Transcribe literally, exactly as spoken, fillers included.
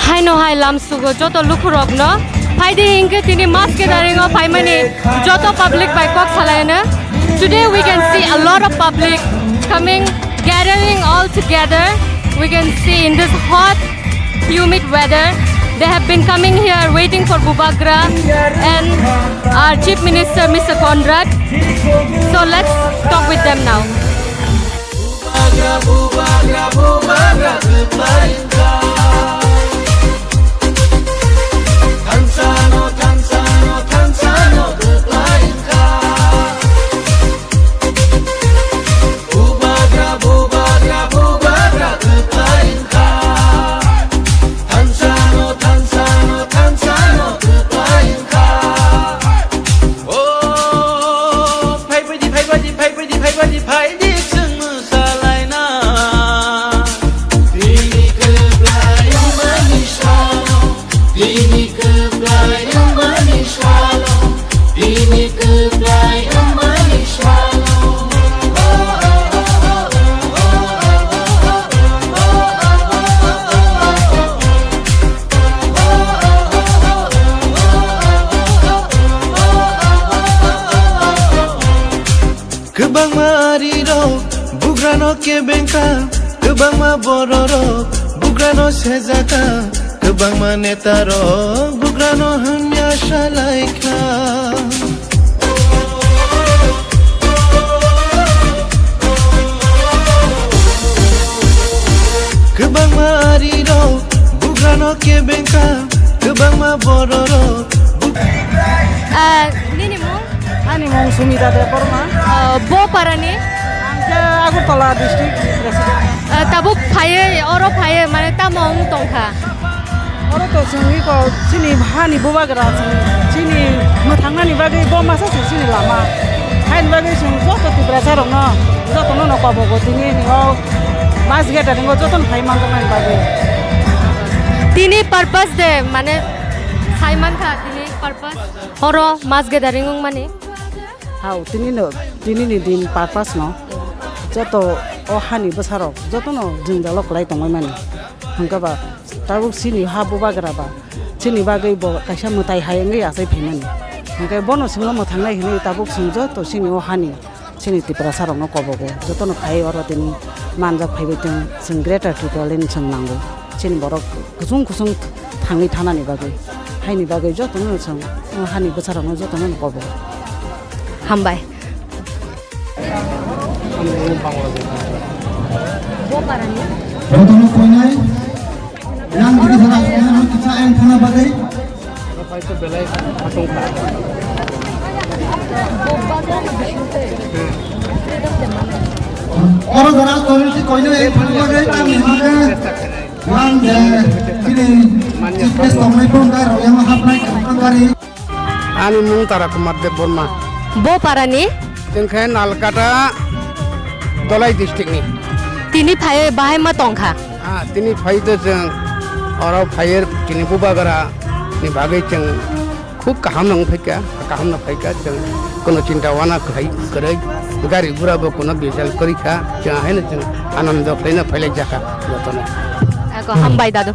Haino hai lamsugo joto lukurokno. Phaidi hinkhe tini mass gathering o phaimani joto public bai kok salaino. Today we can see a lot of public coming, gathering all together. We can see in this hot, humid weather, they have been coming here waiting for Bubagra and our Chief Minister, Mister Conrad. So let's talk with them now. Bubagra, bubagra, bubagra, kwplai wngkha. Thansa no, thansa no, thansa no, kwplai wngkha. Bubagra, bubagra, bubagra, kwplai wngkha. Thansa no, thansa no, thansa no, kwplai wngkha. O, phaibaidi, phaibaidi, phaibaidi, phaibaidi, phaidi chwng mwsalaina. Bini kwplai wngmani salo, bini kwplai wngmani salo, bini kwplai wngmani salo. Kwbangma arirok bugrano kebengkha, kwbangma bororok bugrano sejaka, kwbangma netarok bugrano hamya salaikha. Kwbangma arirok bugrano kebengkha, kwbangma bororok bug- Ah, nini mung? Ani mung Sumita Debbarma. Ah, bo parani? Ang khe Agartala district president. Ah, tabuk phaiye, oro phaiye, mane tamo wng tongkha? Oro to chwng iko chini hani bubagra chwng chini mwthangnani bagwi bo masa se chini lama. Haini bagwi chwng joto Tiprasa rokno jotono no kobogo tini ni o mass gathering o jotono phai manjaknani bagwi. Tini purpose de mane sai mankha tini purpose oro mass gathering wngmani. Hao, tini no, tini ni din purpose no joto o hani bwsarok jotono jwngjalo kwlai tongwi mani. Hwnkhe ba tabuk chini ha bubagra ba chini bagwi bo kaisa mwtai hai wngwi achai phaimani. Hwnkhe bono chwngno mwthangnai hwnwi tabuk chwng joto chini o hani chini Tiprasa rokno kobogo jotono phai oro tini manjak phaibai tong chwng Greater Tipraland chwng nango. Chini borok kusung kusung thangwi thanani bagwi, haini bagwi jotono chwng o hani bwsarokno jotono kobogo. Hambai. Jotono koinai, yang digi sana, yang kita yang thana bagwi. Oro jora koinai, yang thana bagwi, yang thana bagwi. Yang de, chini chief guest tongnai phone kai rok yang hapnai kari. Ani mung Tara Kumar Debbarma. Bo parani? Chwng khe Nalkata, Dholai district ni. Tini phai bahai ma tongkha? Ah, tini phai de chwng oro phai tini bubagra ni bagwi chwng khub kaham nang phaikha, kaham nang phaikha chwng kono chinta wana khai kwrwi gari gura bo kono bijal kwrwi kha chwng haino chwng anando khlaina phailai jakha jotono. Ako hambai dadu.